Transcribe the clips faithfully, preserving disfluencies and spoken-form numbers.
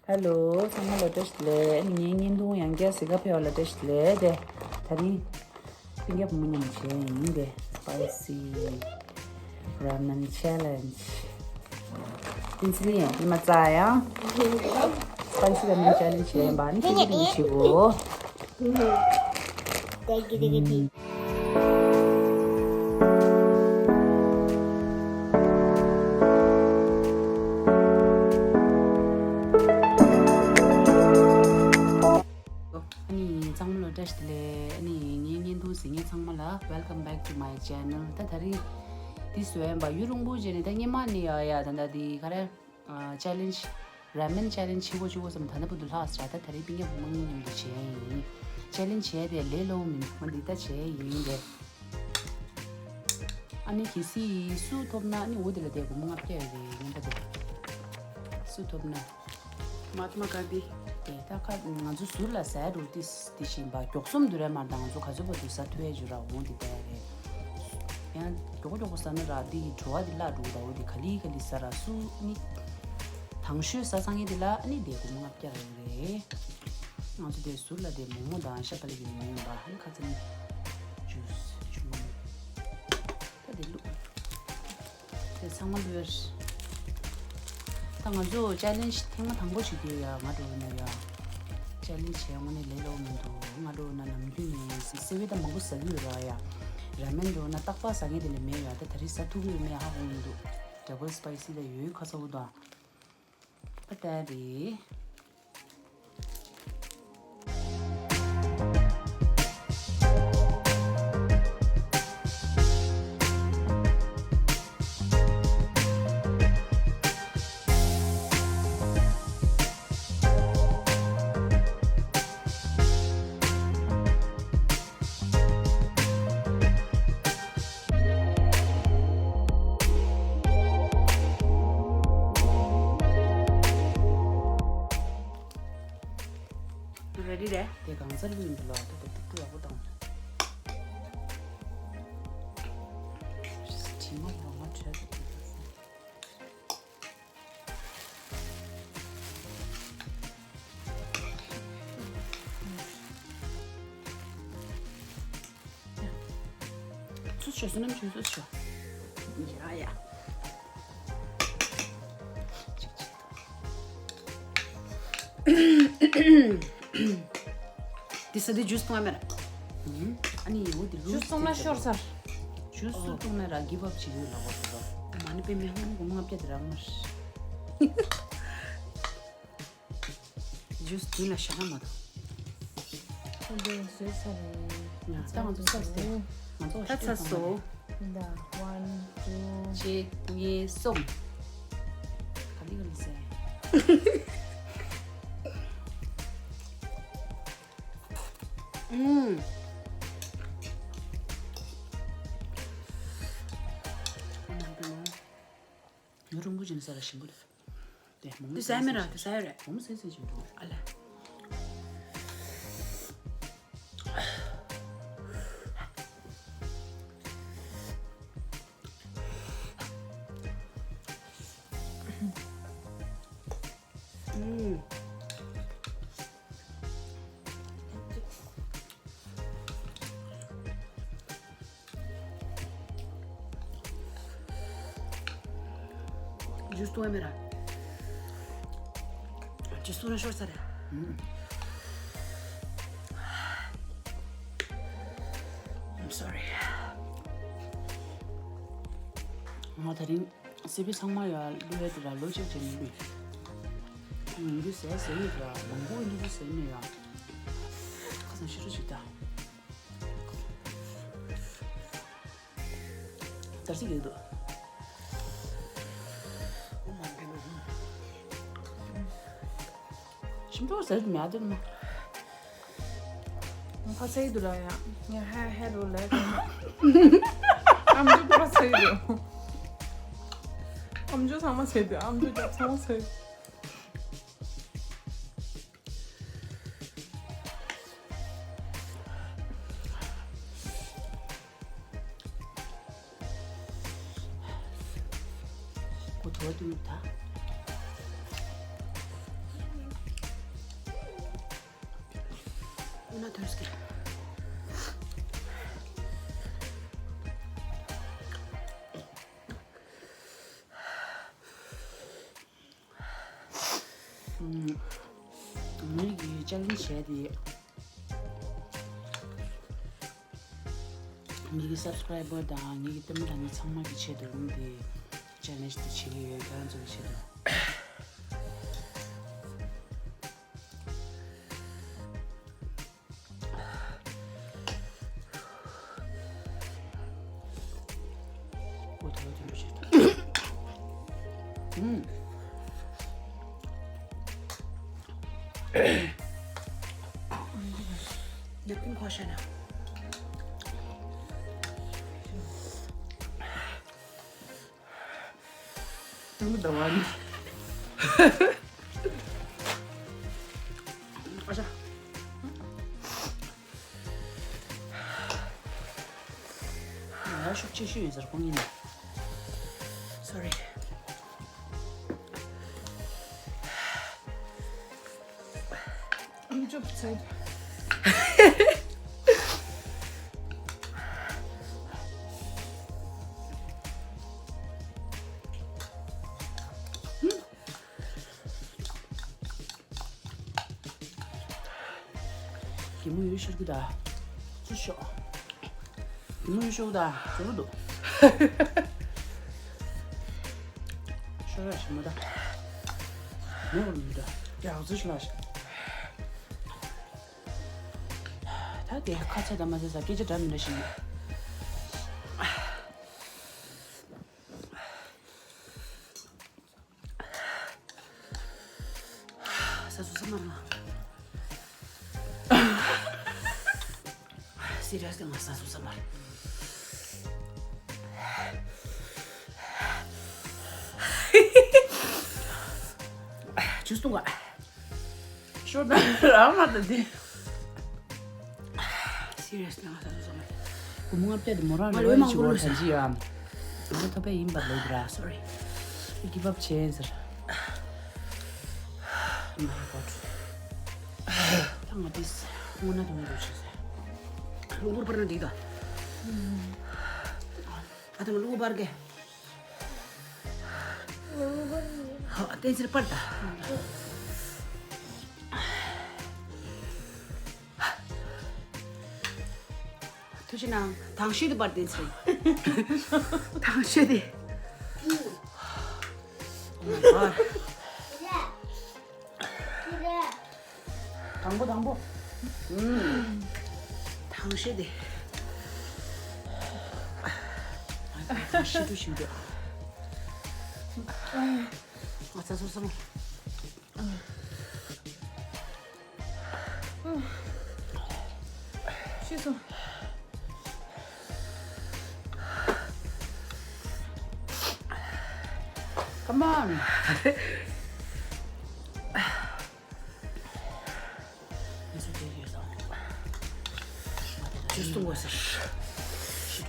ཧེ་ལོ། ཚང་མ་ལ་བཀྲ་ཤིས་བདེ་ལེགས། ངའི་བརྙན་ཐུང་ཡང་བསྐྱར་གཟིགས་ག་ཕེབས་པ་ལ་བཀྲ་ཤིས་བདེ་ལེགས། དེ་ད་རིང་སྤུན་ཀྱག་བུ་མོ་མཉམ་བྱས་ཡིན་ཏེ། Spicy Ramen Challenge། བསྟན་འཛིན་ཡང་ཉི་མ་རྩ་ཡང་Spicy Ramen Challenge་བྱས་ཡིན་པ་ནི་ཁྱེད་ཀྱིས་བྱེད་དགོས། ཨ་ནི་ཚང་མ་ལ་བཀྲ་ཤིས་བདེ་ལེགས། ཨ་ནི་ངའི་བརྙན་ཐུང་གཟིགས་མཁན་ཚང་མ་ལ་welcome back to my channel། ད་ད་རིང་འདི་བཟོས་ཡིན་པ་ཡུན་རིང་པོ་རྗེས་ནས། ད་སྔོན་མ་ནས་ཡ་ཡ་ད་ད་འདི་ག་རེ། ཨ། Challenge། Ramen Challenge་བྱེད་དགོས་བྱེད་དགོས་བསམ། ད་ལྟ་བར་དུ་ལྷག་ཟེར། ད་ད་རེས་སྤུན་ཀྱག་བུ་མོ་གཉིས་མཉམ་དུ་བྱས་ཡིན། Challenge་བྱས་ཏེ་ལས་སླ་པོ་མིན་འདི་ལྟ་བྱས་ཡིན་ཏེ། ཨ་ནི་གལ་སྲིད་སུ་ཐོབ་ན་ཨ་ནི་འོ་དེ་ལ་དེ་སྒོར་མོ་ལྔ་བརྒྱ་ཡོད་རེད། ངན་པ་དེ་སུ་ཐོབ་ན། Mahatma Gandhi། དེ་ད་ཁ་ང་ཚོ་ཟུར་ལ་ཟས་འགྲོ་དེ་དེ་བཞིན་པ་མགྱོགས་སོང་དུ་རེད་མ། ད་ང་ཚོ་ག་ཚོད་བར་དུ་ཟ་ཐུབ་ཡ་ཅིག་ར་འོང་དེ་ལྟ་ཡ་རེད། ཡང་མགྱོགས་པོ་མགྱོགས་པོ་ཟ་ན་ར་འདི་ཡི་བྲོ་བ་འདི་བརླག་འགྲོ་གི་འདུག་འོ་དེ་ག་ལེ་ག་ལེ་ཟ་ར། སུ་ནི་དང་ཤོས་ཟ་ཚར་མཁན་དེ་ལ་ཨ་ནི་དེ་སྒོར་མོ་ལྔ་བརྒྱ་རག་གི་རེད། ང་ཚོ་དེ་ཟུར་ལ་དེ་མོག་མོག་དང་ཤ་པ་ལི་གི་མི་ཡིན་པ། ཨ་ནི་ཁ་ཚིག་ནི་ཇུས་ཆུང་ངུ་ད་དེ་བླུགས། དེ་ཚང་མ་བླུགས་ཡ། ད་ང་ཚོ་challenge་ཐེངས་མ་དང་པོ་བྱེད་ཀྱི་ཡོད་ཡ། ང་འགྲོ་ན་ཡ་challenge་བྱས་དངོས་གནས་ལས་སླ་པོ་མི་འདུག་ང་འགྲོ་ན་ནམ་རྒྱུན་ནས་སེ་བའི་ད་མང་པོ་ཟ་གི་ཡོད་ར་ཡ། ར་མེན་འགྲོ་ན་རྟག་པར་ཟ་མཁན་དེ་ལས་མེད་ཡ། ད་ད་རེས་ཟ་ཐུབ་ཀྱི་ཡོད་མེད་ཧ་གོ་མི་འདུག Double spicy་ལ་ཡོད་ཁ་ཚ་བོ་དང་། ཨ་ད་རེད། Ready་རེད། དེ་གང་ཚར་ལུས་འདུག་ལ། ད་དེ་ཏུག་ཏུག་ཡག་པོ་བཏང་། དྲི་མ་རོ་མ་བྲལ་འདུག་ཚུར་ཞོག་བསོད་ནམས་བྱོས། ཚུར་ཞོག་ཡ་ཡ། འདི་ས་འདི་ཇུས་བཏུང་ཡ་མེད་ར། ཨ་ནི་འོ་འདི་ཇུས་བཏུང་ན་ཤོར་ཚར། ཇུས་སུ་བཏུང་མེད་ར། give up་བྱེད་ཡོད་ལ་བ་བ། མ་ཎི་པའི་མེ་ཧོང་སྒོར་མོ་ལྔ་བརྒྱ་དེ་རག་མ་རེད། ཇུས་དེ་ལ་ཞག་མ་དང་། ཁོ་ཚོས་བཟོས་ཚར་རེད། ཡ་ད་ང་ཚོ་ཚར་ཏེ། ང་ཚོ་ད་ཚར་སོང་། ད་one two། གཅིག་གཉིས་གསུམ། ག་ལི་ག་ལི་ཟེར། ཨུམ། ཡུ་རུང་གུ་ཅན་ས་ར་ཞིམ་པོ་རེད། དེ་མོ་མོ་དེ་ཟ་མེད་ར། དེ་ཟ་ཡ་རེད། མོ་མོ་ཟས་ཟས་ཅིག་འགྲོ། ཨ་ལ། ཨུམ། ཇུས་བཏུང་ཡ་མེད་ར། ཇུས་བཏུང་ན་ཤོར་ཚར་ར། I'm sorry། ང་དེ་རིང་སི་པི་ཚང་མ་ཡ་བླུགས་ཡ་དེ་ར་ལོ་གཅིག་ཅན་བླུགས། ཡིན་རྒྱུ་ཟས་ཟས་ཡོད་ར། མང་པོ་ཡིན་རྒྱུ་ཟས་མེད་ཡ། ཁ་སང་ཤི་རུ་ཞིག་ད། དར་སིག་ཡོད་དོ། ཞིམ་པོ་ཟེར་དུ་མེད་དོ་ནོ། ཕ་ཚའི་དུ་ལ་ཡ། ཡ་ཧ་ཧ་རོ་ལ། ཨམ་ཅོ་ཕ་ཚའི་དུ། ཨམ་ཅོ་ཚང་མ་ཚའི་དུ། ཨམ་ཅོ་ཅག་ཚང་མ་ཚའི། ཁོ་དོ་དུ་ད། ངེད་ཀྱི་ཅལ་ལེན་བྱས་ཏེ། ངེད་ཀྱི་སབ་སི་ཀ་རའི་བར་དང་ངེད་ཀྱི་ལྟད་མོ་ལྟ་མཁན་ཚང་མ་གི་ཆེད་དུ་རུམ་དེ་ཅལ་ལེན་དེ་བྱེད་ཀྱི་ཡོད། ཁྱེད་རང་ཚོ་གི་ཆེད་དུ། ནག་པིན་ཁོ་ཤ་ན། ཏུང་ད་བ་ནི། ཨ་ཤ། ང་ཤུགས་ཆེ་ཤོས་ཡིན་ཟེར་ཁོང་ཡིན། Sorry. ཡུ་ཊུབ་ཚེ། གད་མོ་ཡོད་ཤོར་གི་ད། ཚུར་ཤོག་གད་མོ་ཡོད་ཤོར་གི་ད། ཚུར་འདུག་ཤོར་ར་ཞིམ་མོ་ད། མོ་རུ་མི་ད། ཡག་ཚུར་ཤོག་ལ་ཤ། ད་དེ་ཁ་ཚ་དང་མ་ཚ་ས་སྐད་ཆ་འདྲ་མི་འདྲ་ཞིག་ཡོད། ས་སུ་ས་མར་ལ། སི་རི་ཡས་ང་ས་སུ་ས་མར། ཇུས་བཏུང་ག་ཤོར་ན་རང་ལ་ད་དེ། Seriously ང་ས་སོ་སོ་མ། སྒོར་མོ་ལྔ་བརྒྱ་དེ་མོ་རང་རེ་བ་ཡོད་ཅིག་བོར་གང་ཅི་ཡོད་ཨམ། ང་ཐོབ་པ་ཡིན་པ་ལོས་ར། Sorry. Give up བྱས་ཟེར། Oh my God. ད་ང་དེས་སྔོན་ན་དུང་དུ་བྱས་ཟེར། ལུང་པར་པར་ན་འགྲིག་ད། ཨ་ད་ང་ལུང་པར་གེ། ཧ་བསྟན་འཛིན་པར་ད། ཐུགས་རྗེ་གནང་། དང་ཤོས་དེ་པར་བསྟན་འཛིན། དང་ཤོས་དེ། དང་པོ་དང་པོ། ཨུམ། དང་ཤོས་དེ། ཤི་དུ་ཤི་དུ། ང་ཚ་སོ་སོ། ཤི་སོང་། Come on. ཇུས་བཏུང་བ་ཟེར།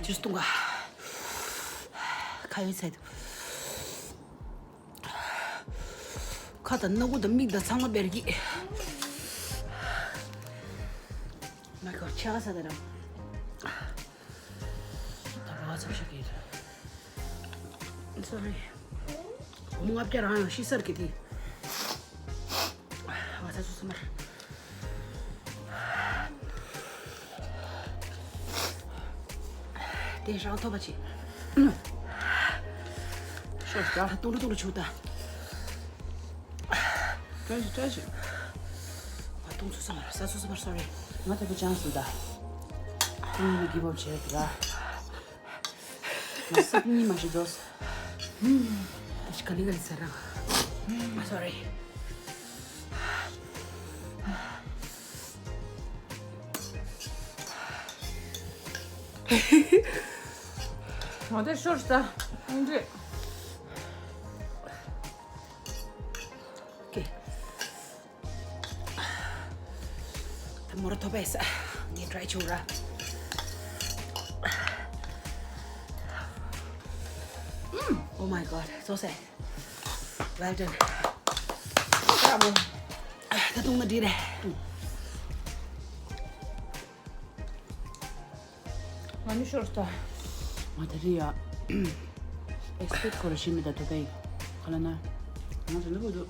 ཇུས་བཏུང་བ། ཁ་ཡོད་ཚད། ཁ་དང་སྣ་ཁུག་དང་མིག་དང་ཚང་མ་བེར་གྱིས། མ་ཁོ་ཆ་ག་ས་ད་རང་། ད་རོ་ཚབ་ཤིག་གི། Sorry. སྒོར་མོ་ལྔ་བརྒྱ་རང་ཡང་ཤི་སར་གི་དེ། ང་ཚ་སོ་སོ་མར། དེ་རང་ཐོབ་པ་ཆེ། ཤོག་ད་ཏུང་རུ་ཏུང་རུ་ཆུ་ད། བཀྲ་ཤིས་བཀྲ་ཤིས། ང་ཏུང་སོ་སོ་མར་ས་སོ་སོ་མར་sorry། ང་ད་པ་ཅང་སུ་ད། ཏུང་རུ་གི་བབ་ཆེ་གི་ད། ང་སྲིད་གཉིས་མ་ཤི་འགྲོ། ཨ་ཤི་ག་ལི་ག་ལི་ཟེར་རང་། ཨ་སོ་རི། ང་དེ་ཤོར་ས། ཨང་ཏེ། ཀེ། ད་མོ་ར་ཐོབ་པས། ངས་try བྱུང་ར། ཨུམ། Oh my God. So sad. Well done. Bravo. ད་དུང་མ་འདྲི་རེད། ང་ནི་ཤོར་ས། ང་ད་རེས་ཡ། ཨེག་སི་པེག་ཁོ་ར་ཤི་མི་ད་ཐུ་པའི། ག་ལ་ན། ང་ཚོ་འདི་བུ་དུ།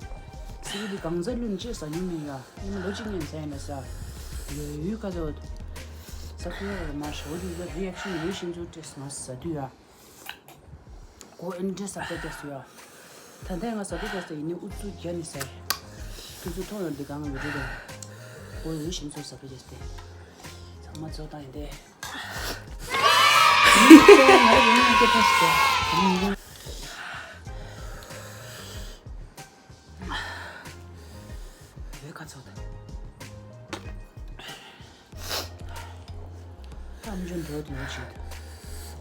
སི་གི་འདི་གང་ཚ་ལུན་ཅེས་ས་ཉི་མི་ཡ། ཉི་མ་ལོ་གཅིག་ཉན་ཚ་ཡིན་ན་ས། ཡོད་ཡོད་ག་ཚོད། ས་ཁུལ་བ་མ་ཤོ་དུ་ཡ་རི་ཨེག་ཤན་ཡོད་ཤིན་ཚུ་ཏེས་ང་ས་དུ་ཡ། གོ་ཨེན་ཏེས་ས་ཏེ་ཏེས་ཡ། ད་ལྟ་ང་ས་ཏེ་ཏེས་ཡིན་ནི་ཨུ་ཚུ་རྒྱ་ནི་ས། ཨུ་ཚུ་ཐོང་ཡོད་འདི་གང་ཡོད་རེད། གོ་ཡོད་ཤིན་ཚུ་ས་ཏེ་ཏེས་ཏེ། ཚང་མ་ཚོ་དང་ཡིན་ཏེ། ཨམ་ཅོག་འགྲོ་དུས་ཅིག་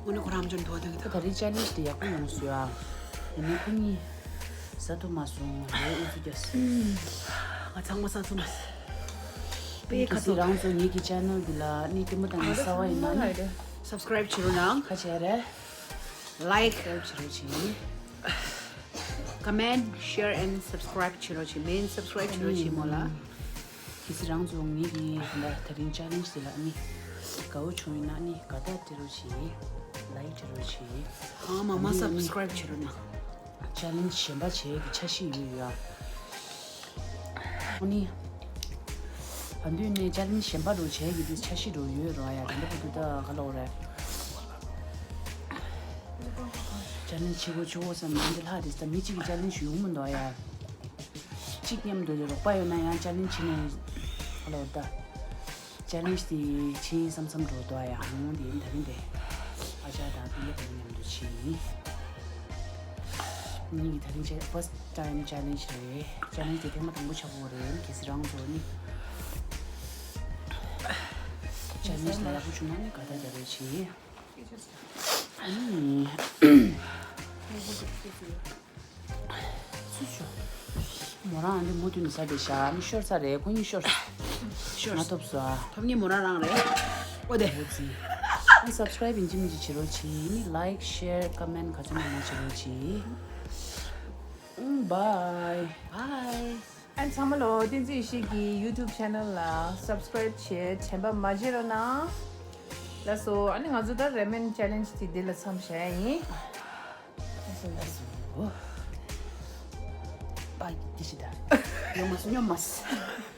ཨོ་ནི་ཁོ་རང་ཨམ་ཅོག་འགྲོ་དུས་ད་ག་རེ་ཅལ་ལེན་ཇི་དེ་ཡག་པོ་ཡོང་སོང་ཡ། ཡིན་ནི་ཁོ་གཉིས་ཟ་ཐུབ་མ་སོང་། རེད་ཨུ་ཚུ་རྒྱ་སོང་། ང་ཚང་མ་ས་ཚོ་མ་ས། པའི་ཁ་ཚོ་རང་ཚོ་ངེད་ཀྱི་ཅེ་ནལ་འདི་ལ་ནི་ལྟད་མོ་དང་ནི་གསར་བ་ཡིན་ན་ནི་སབ་སི་ཀ་རའིབ་བྱེད་རོགས་གནང་། ཁ་ཆེ་རེད། ལའིཀ་བྱེད་རོགས་བྱེད། ཀོ་མེན་ཤེར་ཨེན་སབ་སི་ཀ་རའིབ་བྱེད་རོགས་བྱེད། མེན་སབ་སི་ཀ་རའིབ་བྱེད་རོགས་བྱེད་མོ་ལ། གལ་སྲིད་རང་ཚོ་ངེད་ཀྱི་ད་ད་རིང་ཅལ་ལེན་ཇི་དེ་ལ་ནི་དགའ་བོ་བྱུང་ཡིན་ན་ནི་དགའ་རྟགས་སྤྲད་རོགས་བྱེད། ལའིཀ་བྱེད་རོགས་བྱེད། ཨ་མ་མ་སབ་སི་ཀ་རའིབ་བྱེད་རོགས་གནང་། ཅལ་ལེན་ཇི་གཞན་པ་བྱེད་ཀྱི་འཆར་གཞི་ཡོད་ཡོད་ཨ། ཨ་ནི། ད་དུས་ནས་ཅལ་ལེན་ཇི་གཞན་པ་རུ་བྱས་ཀྱི་དུས་འཆར་གཞི་རུ་ཡོད་རུ་ཨ་ཡ། དེ་འདྲ་པོ་དུས་ད་ག་ལོག་རེད། ཅལ་ལེན་ཇི་བྱེད་དགོས་ཆོག་བསམ་ན་འདི་ལྷག་དེ་ད་མི་གཅིག་གི་ཅལ་ལེན་ཇི་ཡོང་མི་འདུག་ཨ་ཡ། གཅིག་མཉམ་དུ་རོགས་པ་ཡོད་ན་ཡང་ཅལ་ལེན་ཇི་བྱེད་ནས་ག་ལོག་ད། ཅལ་ལེན་ཇི་དེ་ཕྱིན་བསམ་བསམ་འགྲོ་འདུག་ཡ། ཧང་དེ་ཡིན་ད་རིང་དེ་ཨ་ཅག་དང་པི་ཡ་དང་མཉམ་དུ་ཕྱིན་ཡིན། ངེད་ཀྱི་ད་རིང་ཅེ་ཕར་སི་ཊི་ཊའིམ་ཅལ་ལེན་ཇི་རེད། ཅལ་ལེན་ཇི་དེ་ཐེངས་མ་དང་པོ་ཆགས་པོ་རེད། གལ་སྲིད་རང་ཚོ་ནི་ཅལ་ལེན་ཇི་ལ་ཡག་པོ་བྱུང་ན་ནི་དགའ་རྟགས་རྒྱག་རོགས་བྱེད། ཨ་ནི། སུ་ཞོ། མོ་རང་ཨ་འདི་མུ་མཐུད་ནས་ཟ་བསྡད་ཤག་ཨ་ནི་ཤོར་ས་རེད། ཁོ་གཉིས་ཤོར་ཤོར་ང་ཐོབ་སོང་ཨ། ཐོབ་ངེས་མོ་རང་རང་རེད། ཨོ་དེ། ཨོ་ཙི། ཨ་སབ་སི་ཀ་རའིབ་ཡིན་གཅིག་མིན་གཅིག་བྱེད་རོགས་གྱིས། ནི་ལའིཀ་ཤེར་ཀོ་མེན་ག་ཚོད་མང་མང་བྱེད་རོགས་གྱིས། ཨུམ། བྷའི། བྷའི། ཨ་ཚང་མ་ལོ། བསྟན་འཛིན་ཡེ་ཤེས་ཀྱི་ཡུ་ཊུབ་ཆེ་ནལ་ལ་སབ་སི་ཀ་རའིབ་བྱེད་དྲན་པ་མ་བརྗེད་རོགས་གནང་། ལགས་སོ། ཨ་ནི་ང་ཚོ་ད་རེ་མེན་ཅལ་ལེན་ཇི་དེ་འདི་ལ་མཚམས་བཞག་ཡ་ཡིན། ལགས་སོ། ལགས་སོ། པ་དེ་ཤི་ད། ཉོ་མ་སོང་ཉོ་མ་སོང་།